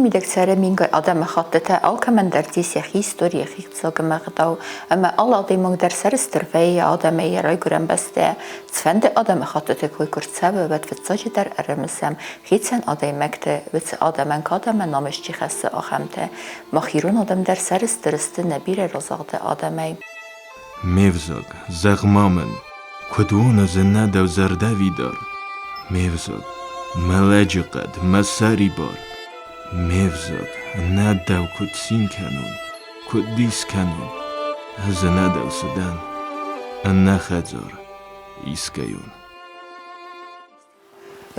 мидӕг цӕры мингай адӕмыхӕттытӕ, алкӕмӕн дӕр ис йӕхи истори, йӕхи хицау ӕмӕ ӕгъдау, ӕмӕ алы адӕймаг дӕр сӕрыстыр вӕййы йӕ адӕмӕй, йӕ райгуырӕн бӕстӕйӕ. Цыфӕнды адӕмыхӕттыты кой куы рцӕуы, уӕд фыццаджыдӕр ӕрымысӕм хицӕн адӕймӕгты, уыцы адӕмӕн кад ӕмӕ намыс чи хӕссы, ахӕмтӕ. Мах ирон адӕм дӕр сӕрыстыр сты нӕ бирӕ разагъды адӕмӕй. Ме взаг, зӕгъ-ма мын, куыд уон ӕз ӕнӕ дӕу зӕрдӕвидар? Ме взаг, мӕ лӕджыхъӕд, мӕ сӕрибар. Ме взаг, ӕнӕ дӕу куыд цин кӕнон, куыд дис кӕнон, ӕз ӕнӕ дӕу цы дӕн, ӕнӕ хӕдзар искӕйон.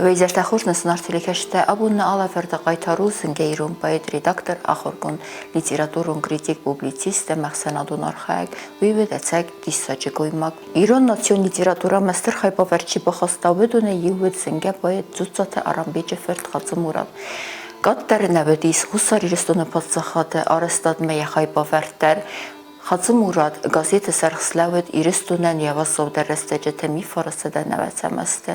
Уӕ хорз нӕ сынаргъ телекӕсджытӕ, абон нӕ алӕвӕрды хъайтар у зынгӕ ирон поэт, редактор, ахуыргонд, литературон критик, публицист ӕмӕ ӕхсӕнадон архайӕг. Уый уыд ӕцӕг диссаджы гоймаг. Ирон национ литературӕмӕ стыр хайбавӕрд чи бахаста, уыдонӕй иу уыд зынгӕ поэт Дзуццаты Арамбеджы фырт Хадзымурат. Кӕддӕр нӕ уыдис Хуссар Ирыстоны паддзахады арӕзтадмӕ йӕ хайбавӕрд дӕр. Хадзымурат газеты сӕргъ слӕууыд Ирыстонӕн йӕ уӕззаудӕр рӕстӕджыты миффарсты нӕуӕдзӕм азты.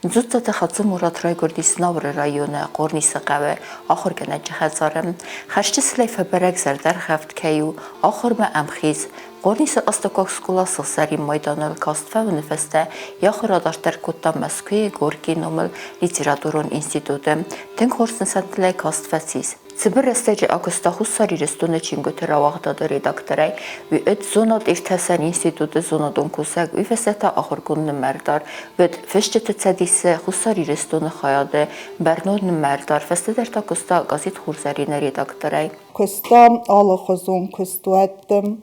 Дзуццаты Хадзы-Мурат райгуырдис Знауыры районы Хъорнисы хъӕуы ахуыргӕнӕджы хӕдзары. Хӕсты сылӕй фӕбӕрӕг зӕрдӕргъӕвд кӕй у, ахуырмӕ ӕмхиц. Хъорнисы астӕуккаг скъола сыгъзӕрин майданыл каст фӕуыны фӕстӕ йӕ ахуыр адарддӕр кодта Мӕскуыйы Горькийы номыл литературон институты. Тынг хорз нысӕнттылӕй каст фӕцис. Цыбыр рӕстӕджы акуыста Хуссар Ирыстоны чингуыты рауагъдады редакторӕй, уыд зонад-иртасӕн институты зонадон кусӕг, уый фӕстӕ та ахуыргонд нымӕрдар, уыд Фысджыты цӕдисы Хуссар Ирыстоны хайады бӕрнон нымӕрдар, фӕстӕдӕр та куыста газет Хурзӕрин-ы редакторӕй. Куыста алыхуызон куыстуӕтты.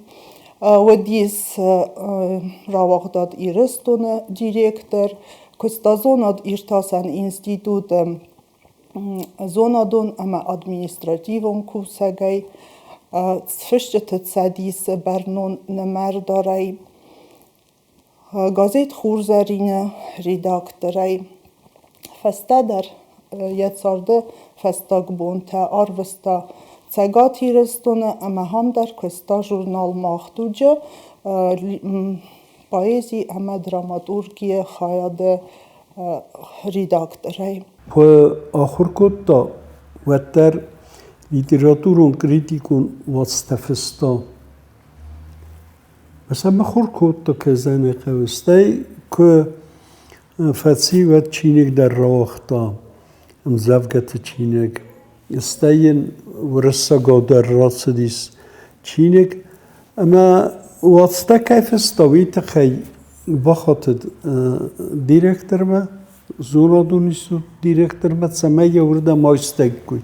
Уыдис рауагъдад Ирыстоны директор, куыста зонад-иртасӕн институты зонадон ӕмӕ административон кусӕгӕй, фысджыты цӕдисы бӕрнон нымӕрдарӕй, газет Хурзӕрин-ы редакторӕй. Фӕстӕдӕр йӕ царды фӕстаг бонтӕ арвыста Цӕгат Ирыстоны ӕмӕ ам дӕр куыста журнал Мах дуджы поэзи ӕмӕ драматургийы хайады редакторӕй. Куы ахуыр кодта, уӕддӕр литературон критикон уацтӕ фыста. Сӕ мыхуыр кодта Казаны хъӕуы. Стӕй куы фӕци, уӕд чиныг дӕр рауагъта, ӕмдзӕвгӕты чиныг. Стӕй йын уырыссагау дӕр рацыдис чиныг. Ӕмӕ уацтӕ кӕй фыста, уый тыххӕй бахатыд директормӕ, зонадон институты директормӕ, цӕмӕй йӕ уырдӕм айстаиккой.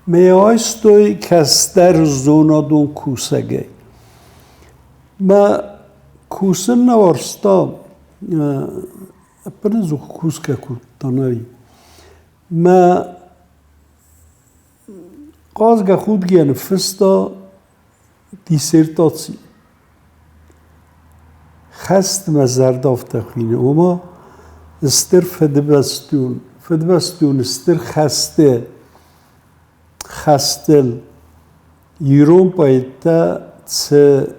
Мӕ йӕ айстой кӕстӕр зонадон кусӕгӕй. Мӕ кусын нӕ уарзта, ӕппынӕдзух кусгӕ кодта нӕй. Мӕ хъазгӕ-худгӕ ныффыста диссертаци. Хӕст мӕ зӕрдӕ афтӕ хуины, ома стыр фыдыбӕстон, фыдыбӕстон стыр хӕсты хӕстыл ирон поэттӕ цы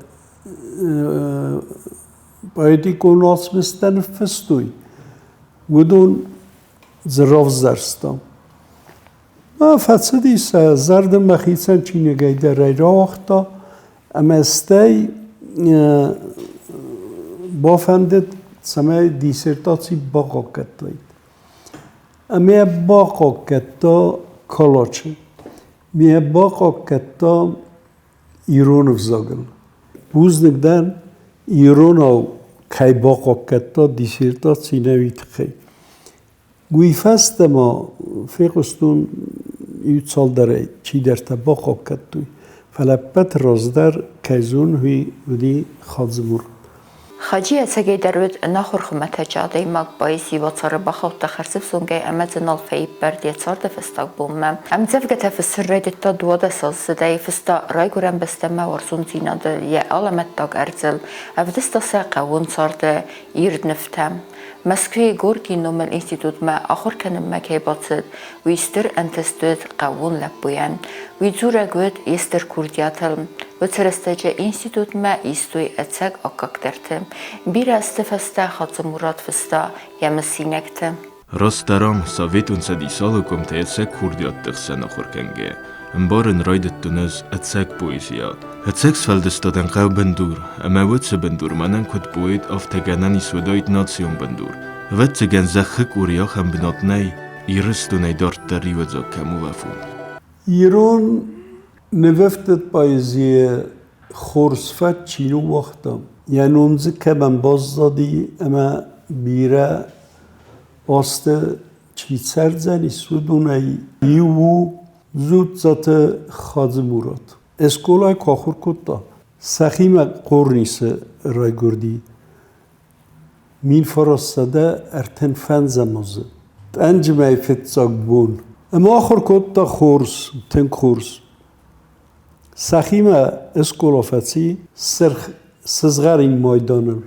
поэтикон уацмыстӕ ныффыстой, уыдон дзы равзӕрстам. Фӕцыди сӕ зӕрдӕ мӕхицӕн чиныгӕй дӕр ӕй рауагъта, ӕмӕ стӕй бафӕндыд, цӕмӕй диссертаци бахъахъхъӕдтаид. Ӕмӕ бахъахъхъӕдта Калачы. Ме бахъахъхъӕдта ирон ӕвзагыл. Бузныг дӕн, иронау кӕй бахъахъхъӕдта диссертаци нӕ уый тыххӕй. Уый фӕстӕ ма фехъуыстон иу цалдӕрӕй чидӕртӕ бахъахъхъӕдтой, фӕлӕ ӕппӕты раздӕр, кӕй зонын, уый уыди Хадзымурат. Хаджи ӕцӕгӕйдӕр уыд ӕнахуыр хуымӕтӕджы адӕймаг, поэзийы уацары бахаудта хӕрзӕфсонгӕй ӕмӕ дзы нал фӕиппӕрд йӕ царды фӕстаг бонмӕ. Ӕмдзӕвгӕтӕ фыссын райдыдта дуадӕсаздзыдӕй, фыста райгуырӕн бӕстӕмӕ уарзондзинады йӕ алӕмӕттаг ӕрдзыл, ӕвдыста сӕ хъӕууон царды ирд нывтӕ. Мӕскуыйы Горькийы номыл институтмӕ ахуыр кӕнынмӕ кӕй бацыд, уый стыр ӕнтыст уыд хъӕууон лӕппуйӕн. Уый дзурӕг уыд йе стыр курдиатыл. Уыцы рӕстӕджы институтмӕ истой ӕцӕг аккагдӕрты. Бирӕ азты фӕстӕ Хадзымурат фыста йӕ мысинӕгты. Растдӕр ам, Советон Цӕдисы алы къуымты ӕцӕг курдиатты хсӕн ахуыр кӕнгӕйӕ, ӕмбарын райдыдтон ӕз ӕцӕг поэзийы ад. Ӕцӕг сфӕлдыстадӕн хъӕуы бындур, ӕмӕ уыцы бындур мӕнӕн куыд поэт, афтӕ гӕнӕн ис уыдаид национ бындур. Ӕвӕццӕгӕн, зӕххы къори ахӕм бынат нӕй, Ирыстонӕй дарддӕр иуӕдзаг кӕм улӕфон. Ирон нывӕфтыд поэзийы хорз фӕд чи ныууагъта, йӕ ном дзы кӕмӕн баззади ӕмӕ бирӕ азты чи цӕрдзӕнис, уыдонӕй иу у Дзуццаты Хадзымурат. Скъолайы куы ахуыр кодта, сӕхимӕ Хъорнисы райгуырди 1935 азы. Тъӕнджымӕйы фыццаг бон. Ӕмӕ ахуыр кодта хорз, тынг хорз. Сӕхимӕ скъола фӕци сырх сызгъӕрин майданыл.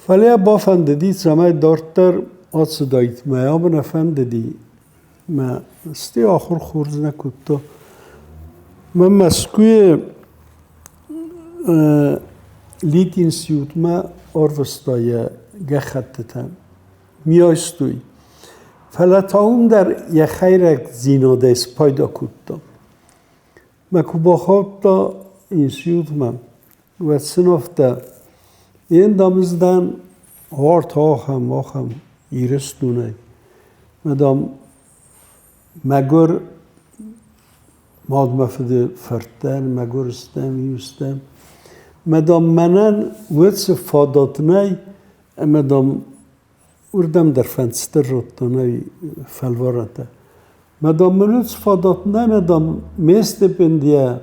Фӕлӕ бафӕндыди, цӕмӕй дарддӕр ацыдаид. Мӕ абон нӕ фӕндыди. Мӕ стӕй ахуыр хорз нӕ кодта. Мӕ Мӕскуыйы Литинститутмӕ арвыста йӕ гӕххӕттытӕ. Миайстой. Фӕлӕ та уым дӕр йӕ хӕйрӕгдзинадӕй спайда кодта. Мӕ куы бахаудта институтмӕ, уӕд сын афтӕ, ендамыздӕн арт ахӕм, ахӕм Ирыстонӕй. Мӕ, дам, мӕгуыр мад мӕ фыды фырттӕн, мӕгуыр стӕм, иу стӕм. Мӕ, дам, мӕнӕн уыцы фадат нӕй, ӕмӕ, дам, уырдӕм дӕр фӕндзтӕ радтон ӕй фӕлварӕнтӕ. Мӕ, дам, мын уыцы фадат нӕй, мӕ, дам, ме стипендийӕ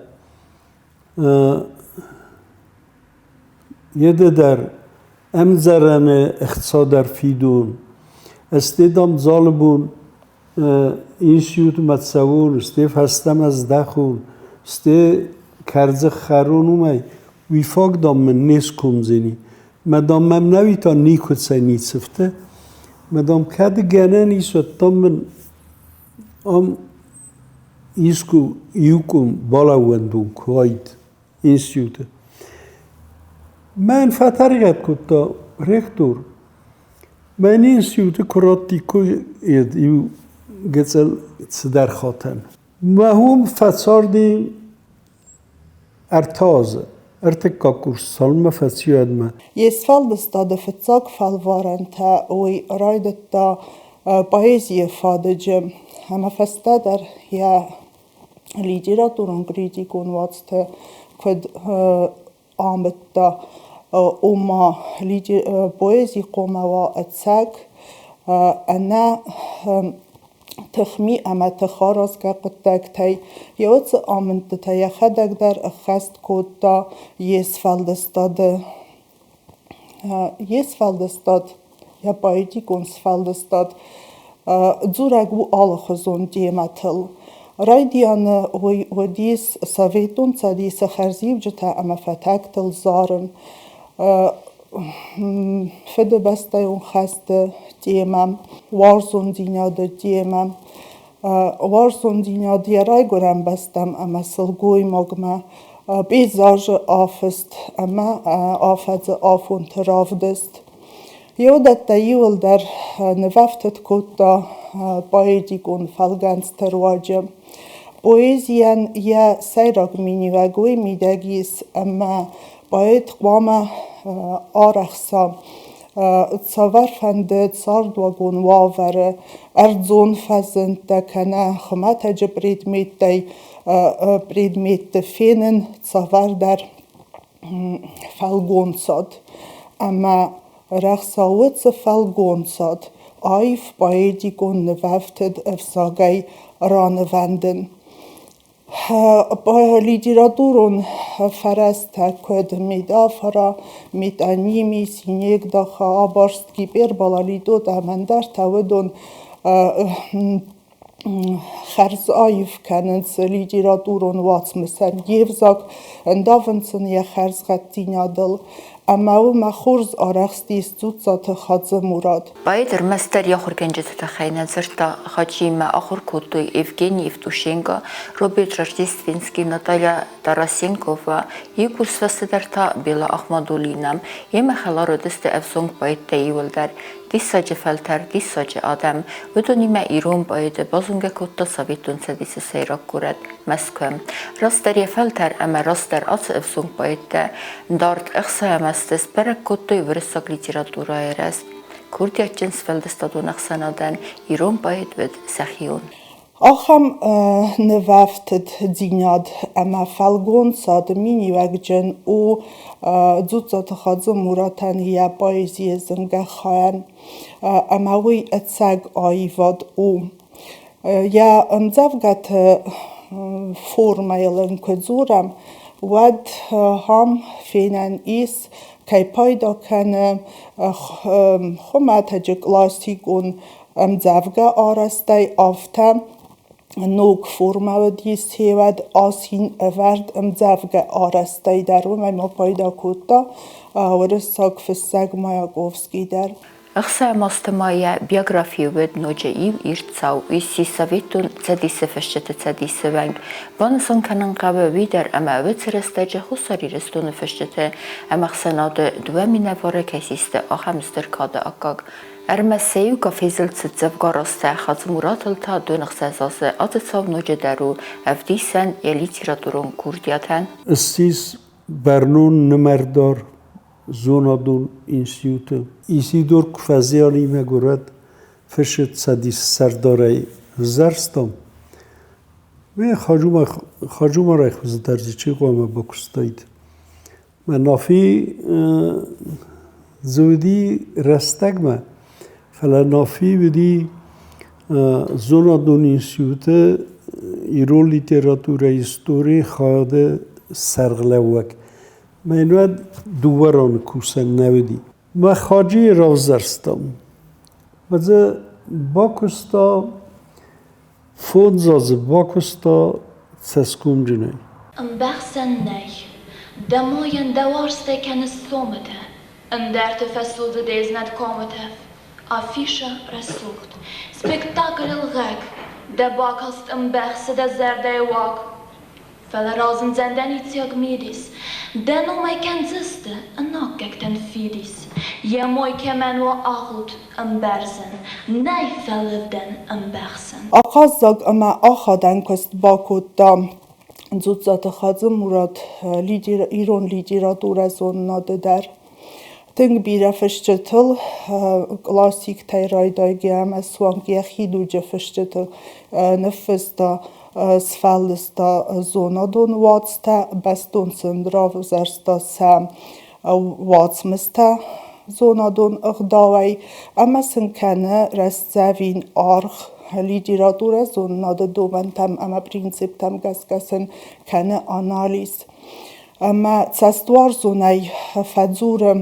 Еде дӕр ӕмдзӕрӕны ӕхца дӕр фидун. Ӕсте, дам, залы бон институтмӕ цӕун, сте фӕстӕмӕ здӕхун, сте кӕрдзых хӕрун уымӕй. Уый фаг, дам, мын не скомдзӕни. Мӕ, дам, мӕм нӕуи та никуыцӕй ницы фты. Мӕ, дам, кӕд гӕнӕн ис, уӕд, дам, мын ам искуы иу къуым балӕууӕндон куы уаид институты. Мӕн фӕтӕригъӕд кодта ректор. Мӕн институты куы радтиккой иу гыццыл цыдӕр хатӕн. Мӕ уым фӕцарди ӕртӕ азы. Ӕртыккаг курс цалынмӕ фӕци, уӕдмӕ. Йе сфӕлдыстады фыццаг фӕлварӕнтӕ уый райдыдта поэзийы фадыджы ӕмӕ фӕстӕдӕр йӕ литературон-критикон уацтӕ куыд амыдта, ома поэзи хъуамӕ уа ӕцӕг, ӕнӕ тыхми ӕмӕ тыхаразгӕ хъуыддӕгтӕй. Йӕ уыцы амындтытӕ йӕхӕдӕг дӕр ӕххӕст кодта йе сфӕлдыстады. Йе сфӕлдыстад, йӕ поэтикон сфӕлдыстад дзурӕг у алыхуызон темӕтыл. Райдианы уый уыдис Советон Цӕдисы хӕрзиуджытӕ ӕмӕ фӕтӕгтыл зарын, Фыдыбӕстӕйон хӕсты темӕ, уарзондзинады темӕ, уарзондзинад йӕ райгуырӕн бӕстӕм ӕмӕ сылгоймагмӕ, пейзажы афыст ӕмӕ афӕдзы афонты равдыст. Йеуыдӕттӕ иуылдӕр нывӕфтыд кодта поэтикон фӕлгӕнцты руаджы. Поэзийӕн йӕ сӕйраг миниуӕг уый мидӕг ис, ӕмӕ Поэт хъуамӕ арӕхса цавӕрфӕнды цардуагон уавӕры ӕрдзон фӕзындтӕ кӕнӕ хуымӕтӕджы предметтӕй предметты фенын цавӕрдӕр фӕлгонцад. Ӕмӕ рӕхса уыцы фӕлгонцад аив поэтикон нывӕфтыд ӕвзагӕй ранывӕндын. Литературон фӕрӕзтӕ куыд метафора, метоними, синекдоха, абарст, гипербола, литот ӕмӕ ӕндӕртӕ, уыдон хӕрзаив кӕнынц литературон уацмысӕн йе взаг, ӕндавынц ын йӕ хӕрзгъӕддзинадыл. Ӕмӕ уымӕ хорз арӕхстис Дзуццаты Хадзы-Мурат. Поэт ӕрмӕстдӕр йӕ ахуыргӕнджыты тыххӕй нӕ дзырдта, Хаджиимӕ ахуыр кодтой Евгений Евтушенко, Роберт Рождественский, Наталья Тарасенкова, иу курс фӕстӕдӕр та Бела Ахмадулина. Йемӕ хӕлар уыдысты ӕвзонг поэттӕ иуылдӕр. Диссаджы фӕлтӕр, диссаджы адӕм. Уыдонимӕ ирон поэты базонгӕ кодта Советон Цӕдисы сӕйраг горӕт Мӕскуы. Растдӕр йӕ фӕлтӕр ӕмӕ растдӕр ацы ӕвзонг поэттӕ дард ӕхсайӕм азты сбӕрӕг кодтой уырыссаг литературӕйы рӕзт. Курдиатджын сфӕлдыстадон ӕхсӕнадӕн ирон поэт уыд сӕхион. Ахӕм нывӕфтыддзинад ӕмӕ фӕлгонцады миниуӕгджын у Дзуццаты Хадзы-Муратӕн йӕ поэзийы зынгӕ хайӕн, ӕмӕ уый ӕцӕг аивад у. Йӕ ӕмдзӕвгӕты формӕйыл ын куы дзурӕм, уӕд ам фенӕн ис, кӕй пайда кӕны хуымӕтӕджы классикон ӕмдзӕвгӕ арӕзтӕй, афтӕ ног формӕ уыдис сеуӕд асин ӕвӕрд ӕмдзӕвгӕ арӕзтӕй дӕр. Уымӕй ма пайда кодта уырыссаг фыссӕг Маяковский дӕр. Ӕхсӕм азты ма йӕ биографийы уыд ноджы иу ирд цау, уый ссис Советон Цӕдисы Фысджыты Цӕдисы уӕнг. Банысан кӕнын хъӕуы уый дӕр, ӕмӕ уыцы рӕстӕджы Хуссар Ирыстоны фысджыты ӕмӕхсӕнады дыууӕ минӕвары кӕй систы ахӕм стыр кады аккаг. Ӕрмӕст сӕ иу кафезыл цыд дзӕвгар азтӕ, Хадзымуратыл та донӕхсӕз азы ацы цау ноджыдӕр у ӕвдисӕн йӕ литературон курдиатӕн. Ссис бӕрнон нымӕрдар зонадон институты. Исидор куы фӕзианимӕ горӕт фыссы цӕдисы сӕрдарӕй ӕвзӕрстам, ме Хаджумарӕй хуыздӕр дзы чи хъуамӕ бакуыстаид. Мӕ Нафи дзы уыди рӕстӕгмӕ, фӕлӕ Нафи уыди зонадон институты ирон литературӕйы историйы хайады сӕргълӕууӕг. Мӕн уӕд дыууӕ раны кусӕн нӕ уыди. Мӕ Хаджийы равзӕрстам. Мӕ дзы бакуыста 5 азы бакуыста цӕсгомджынӕй. Ӕмбӕхсӕн нӕй, дӕ мойӕн дӕ уарзтӕй кӕныс сомытӕ, ӕндӕрты фӕсудзы де знӕт комытӕф. Афишӕ рӕсугъд, спектакль ӕлгъаг, дӕ бакаст ӕмбӕхсы дӕ зӕрдӕйы уаг. Фӕлӕ разындзӕн дӕ ницӕйаг мидис, Дӕ номӕй кӕндзысты ӕнаккӕгтӕн фидис. Йӕ мой кӕмӕн уа агъуд ӕмбӕрзӕн, Нӕй фӕлывдӕн ӕмбӕхсӕн. Ахъаззаг ӕмӕ ахадӕн куыст бакодта Дзуццаты Хадзы-Мурат ирон литературӕзонынады дӕр. Тынг бирӕ фысджытыл, классиктӕй райдайгӕ ӕмӕ суанг йӕхи дуджы фысджытыл ныффыста, сфӕлдыста зонадон уацтӕ, бӕстон сын равзӕрста сӕ уацмыстӕ зонадон ӕгъдауӕй ӕмӕ сын кӕны рӕстдзӕвин аргъ литературӕзонынады домӕнтӕм ӕмӕ принциптӕм гӕсгӕ сын кӕны анализ. Ӕмӕ цӕстуарзонӕй фӕдзуры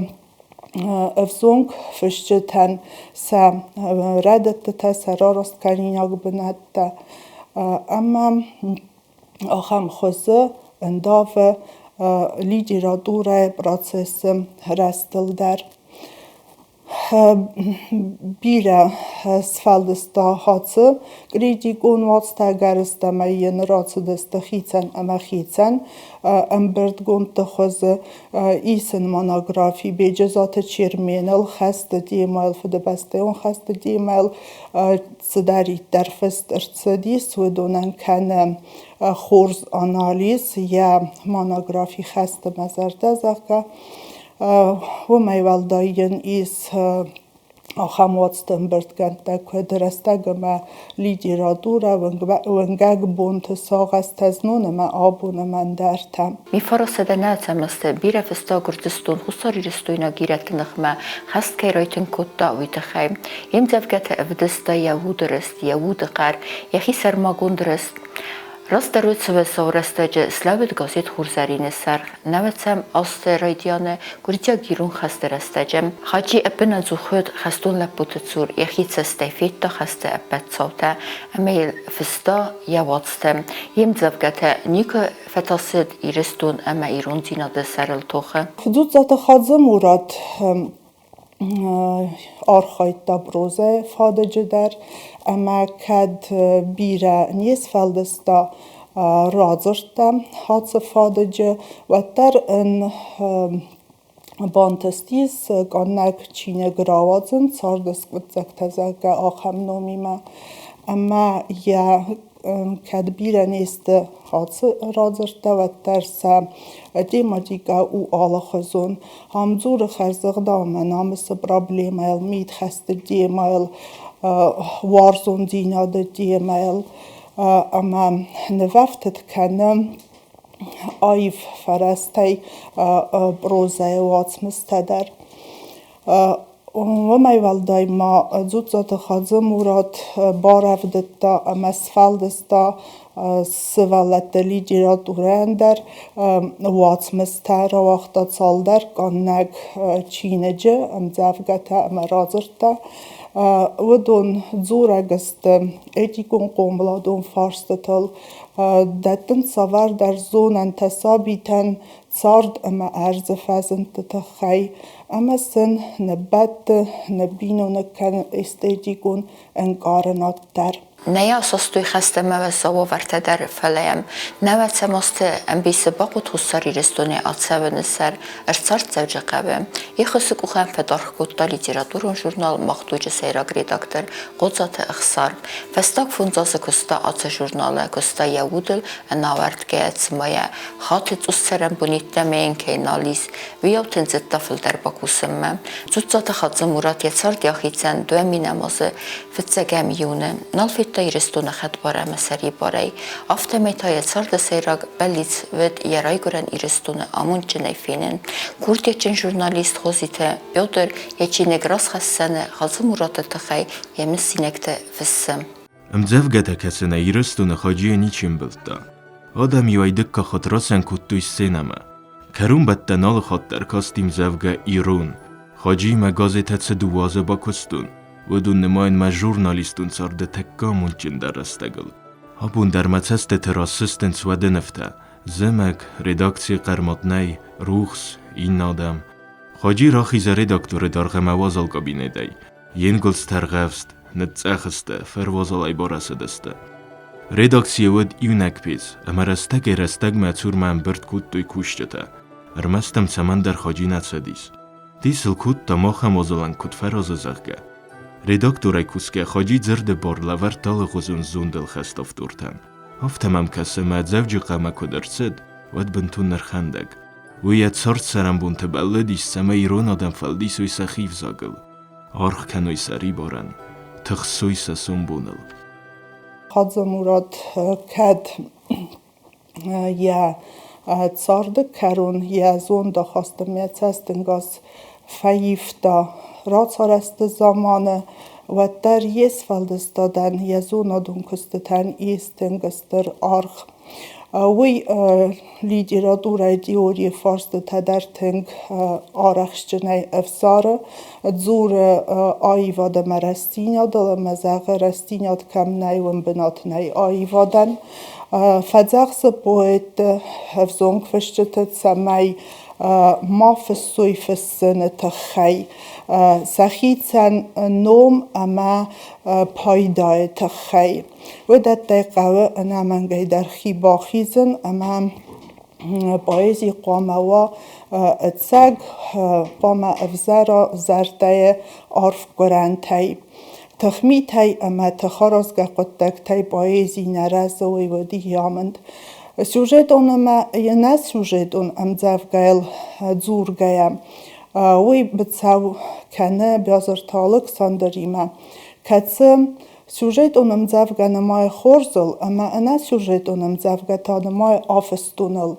ӕвзонг фысджытӕн сӕ рӕдыдтытӕ, сӕ рарасткӕнинаг бынӕттӕ. Ӕмӕ ахӕм хуызы ӕндавы литературӕйы процессы рӕзтыл дӕр. Бирӕ сфӕлдыста хӕцы критикон уацтӕ, ӕгӕрыстӕмӕй йын рацыдысты хицӕн ӕмӕ хицӕн ӕмбырдгондты хуызы. Исын монографи Беджызаты Черменыл хӕсты темӕйыл, Фыдыбӕстӕйон хӕсты темӕйыл цыдӕриддӕр фыст ӕрцыдис, уыдонӕн кӕны хорз анализ йӕ монографи «Хӕсты мӕ зӕрдӕ», зӕгъгӕ. Уымӕй уӕлдай йын ис ахӕм уацты ӕмбырдгӕндтӕ, куыд рӕстӕг ӕмӕ литературӕ, уынгӕг бонты сагъӕстӕ знон ӕмӕ абон ӕмӕ ӕндӕртӕ. Мифороседа нӕ ацӕмӕзты бирӕ фыста Гуырдзыстон хуссарирыстойнаг ирӕтты ныхмӕ хӕст кӕй райтынг кодта, уый тыххӕй. Йе мдзӕвгӕтӕ ӕвдыста йӕ уды рыст, йӕ уды хъӕр, йӕхи сӕрмагонд рыст. Растдӕр уыцы уӕззау рӕстӕджы слӕууыд газет Хурзӕрин-ы сӕргъ. Нӕуӕдзӕм азты райдианы гуырдзиаг ирон хӕсты рӕстӕджы Хаджи ӕппынӕдзух уыд хӕстон лӕппуты цур, йӕхи цӕстӕй федта хӕсты ӕппӕт цаутӕ ӕмӕ йыл фыста йӕ уацтӕ. Йе мдзӕвгӕтӕ никуы фӕтасыд Ирыстон ӕмӕ ирондзинады сӕрыл тохы. Дзуццаты Хадзы-Мурат архайдта прозӕйы фадыджы дӕр ӕмӕ кӕд бирӕ не сфӕлдыста радзырдтӕ ацы фадыджы, уӕддӕр ын бантыстис къаннӕг чиныг рауадзын царды скъуыддзӕгтӕ, зӕгъгӕ, ахӕм номимӕ. Ӕмӕ йӕ кӕд бирӕ не сты ацы радзырдтӕ, уӕддӕр сӕ тематикӕ у алыхуызон. Ам дзуры хӕрзӕгъдау ӕмӕ намысы проблемӕйыл, мидхӕсты темӕйыл, уарзондзинады темӕйыл ӕмӕ нывӕфтыд кӕны аив фӕрӕзтӕй прозӕйы уацмыстӕ дӕр. Уымӕй уӕлдай ма Дзуццаты Хадзы-Мурат барӕвдыдта ӕмӕ сфӕлдыста сывӕллӕтты литературӕйӕн дӕр уацмыстӕ, рауагъта цалдӕр къаннӕг чиныджы, ӕмдзӕвгӕтӕ ӕмӕ радзырдтӕ. Уыдон дзурӕг сты этикон хъомыладон фарстытыл, дӕттынц цавӕрдӕр зонӕнтӕ сабитӕн цард ӕмӕ ӕрдзы фӕзындты тыххӕй ӕмӕ сын ныббӕтты, ныббиноныг кӕны эстетикон ӕнкъарынад дӕр. Нӕ асастой хӕстӕ ӕмӕ уӕззау уавӕртӕ дӕр, фӕлӕ йӕм нӕуӕдзӕм азты ӕмбисы бахъуыд Хуссар Ирыстонӕй ацӕуыны сӕр ӕрцард Дзӕуджыхъӕуы. Йӕ къухӕн фӕдаргъ кодта литературон журнал «Мах дуджы» сӕйраг редактор Хъодзаты Ӕхсар. Фӕстаг фондз азы куыста ацы журналы, куыста йӕ удыл ӕнауӕрдгӕйӕ, цыма йӕ хаты цъус цӕрӕнбонӕттӕ йын кӕй нал ис, уыйау тындзыдта фылдӕр бакусынмӕ. Дзуццаты Хадзы-Мурат йӕ цард йӕхицӕн 2000 азы фыццӕгӕм июны нал федта Ирыстоны хӕдбар ӕмӕ сӕрибарӕй, афтӕмӕй та йӕ царды сӕйраг бӕллиц уыд йӕ райгуырӕн Ирыстоны амондджынӕй фенын. Курдиатджын журналист Хозиты Петр йӕ чиныг Разхӕссӕны Хадзы-Мураты тыххӕй йӕ мысинӕгтӕ фыссы. Ӕмдзӕвгӕтӕ кӕсынӕй Ирыстоны Хаджийӕ ничи ӕмбылдта. Адӕм-иу ӕй дыккаг хатт рацӕн кодтой сценӕмӕ. Кӕронбӕттӕн алы хатт дӕр касти ӕмдзӕвгӕ «Ирон». Хаджиимӕ газетӕ цы дыууӕ азы бакуыстон, уыдон нымайын мӕ журналистон царды тӕккӕ амондджындӕр рӕстӕгыл. Абон дӕр мӕ цӕстыты раз сыстынц уӕды нывтӕ: зымӕг, редакцийы хъӕрмад нӕй, рухс, иннӕ адӕм. Хаджи рахизы редакторы даргъ ӕмӕ уазал кабинетӕй. Йе нгуылдзтӕ ргъӕвст, ныцъцъӕх сты, фырвазалӕй барӕсыдысты. Редакцийы уыд иунӕг пец, ӕмӕ рӕстӕгӕй-рӕстӕгмӕ цурмӕ ӕмбырд кодтой кусджытӕ. Ӕрмӕст ӕм цӕмӕндӕр Хаджи нӕ цыдис. Дис ыл кодта, махӕм уазалӕн куыд фӕразы, зӕгъгӕ. Редакторӕй кусгӕ Хаджи дзырды бар лӕвӕрдта алыгъуызон зондылхӕст автортӕн. Афтӕ мӕм кӕсы, мӕ Дзӕуджыхъӕумӕ куыд ӕрцыд, уӕд бынтон ӕрхӕндӕг. Уый йӕ цард-цӕрӕнбонты бӕллыдис, цӕмӕй ирон адӕм фӕлдисой сӕхи взагыл, аргъ кӕной сӕрибарӕн, тыхсой сӕ сомбоныл. Хадзы-Мурат кӕд йӕ царды кӕрон йӕ зондахасты мӕ цӕстӕнгас фӕивта рацарӕзты заманы, уӕддӕр йе сфӕлдыстадӕн, йӕ зонадон куыстытӕн ис тынг стыр аргъ. Уый литературӕйы теорийы фарстытӕ дӕр тынг арӕхстджынӕй ӕвзары, дзуры аивад ӕмӕ рӕстдзинадыл ӕмӕ зӕгъы, рӕстдзинад кӕм нӕй, уым бынат нӕй аивадӕн. Фӕдзӕхсы поэтты, ӕвзонг фысджыты, цӕмӕй ма фыссой фыссыны тыххӕй, сӕхицӕн ном ӕмӕ пайдайы тыххӕй. Уыдӕттӕй хъӕуы ӕнӕмӕнгӕй дӕр хи бахизын ӕмӕ поэзи хъуамӕ уа ӕцӕг, хъуамӕ ӕвзӕра зӕрдӕйы арф гуырӕнтӕй. Тыхмитӕй ӕмӕ тыхаразгӕ хъуыддӕгтӕй поэзи нӕ рӕзы, уый уыди амынд. Сюжетон ӕмӕ ӕнӕсюжетон ӕмдзӕвгӕйыл дзургӕйӕ, уый быцӕу кӕны Биазырты Алыксандримӕ, кӕцы Сюжетон ӕмдзӕвгӕ нымайы хорзыл ӕмӕ ӕнӕсюжетон ӕмдзӕвгӕ та нымайы афыстоныл.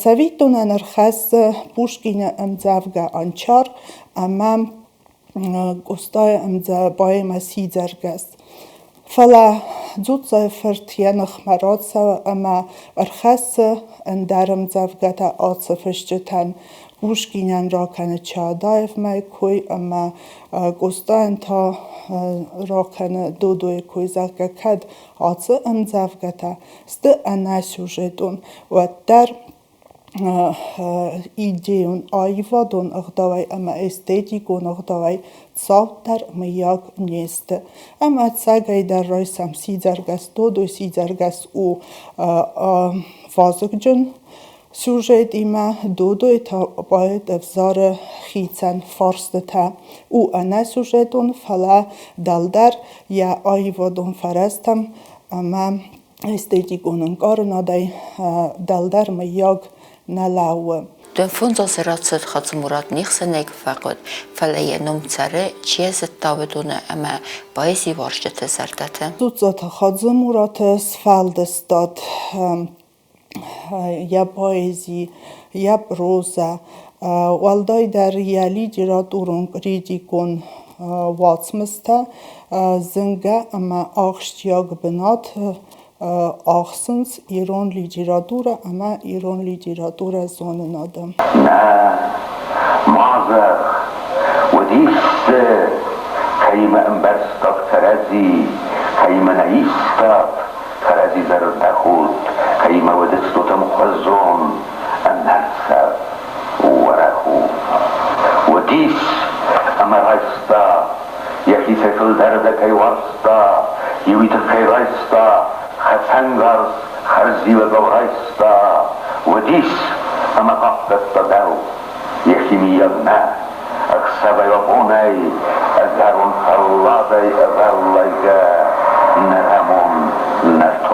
Цӕвиттонӕн ӕрхӕссы Пушкины ӕмдзӕвгӕ «Анчар» ӕмӕ Къостайы поэмӕ «Сидзӕргӕс». Фӕлӕ Дзуццайы-фырт йӕ ныхмӕ рацӕуы ӕмӕ ӕрхӕссы ӕндӕр ӕмдзӕвгӕтӕ ацы фысджытӕн. Пушкинӕн ракӕны Чаадаевмӕ кой ӕмӕ Къостайӕн та ракӕны Додойы кой, зӕгъгӕ, кӕд ацы ӕмдзӕвгӕтӕ сты ӕнӕсюжетон, уӕддӕр идейон аивадон ӕгъдауӕй ӕмӕ эстетикон ӕгъдауӕй цауддӕр мыййаг не сты. Ӕмӕ ӕцӕгӕйдӕр райсӕм сидзӕргӕс Додой, сидзӕргӕс у вазыгджын сюжетимӕ, Додой та поэт ӕвзары хицӕн фарстытӕ. У ӕнӕсюжетон, фӕлӕ дӕлдӕр йӕ аивадон фӕрӕзтӕм ӕмӕ эстетикон ӕнкъарынадӕй дӕлдӕр мыййаг нӕ лӕууы. Дӕ фондз азы рацыд Хадзымурат не хсӕнӕй куы фӕхъуыд, фӕлӕ йӕ ном цӕры, чи йӕ зыдта, уыдоны ӕмӕ поэзиуарзджыты зӕрдӕты. Дзуццаты Хадзымураты сфӕлдыстад, йӕ поэзи, йӕ прозӕ, уӕлдайдӕр йӕ литературон-критикон уацмыстӕ зынгӕ ӕмӕ ахсджиаг бынат ахсынц ирон литературӕ ӕмӕ ирон литературӕзонынады. Нӕ, ма зӕгъ, уыдис дзы, кӕимӕ ӕмбӕрстат кӕрӕдзи, кӕимӕ нӕ истат кӕрӕдзи зӕрдӕхудт, кӕимӕ уыдыстут ӕмхуызон, ӕнӕрцӕф, уӕрӕх у. Уыдис ӕмӕ райста, йӕхицӕй фылдӕр дӕ кӕй уарзта, иуи тыххӕй райста, хӕцӕнгарз хӕрзиуӕгау райста, уыдис ӕмӕ хъахъхъӕдта дӕу, йӕхи миййаг нӕ, ӕхсӕвӕй-бонӕй ӕгӕрон фӕлладӕй ӕвӕллайгӕ нӕрӕмон нӕртон.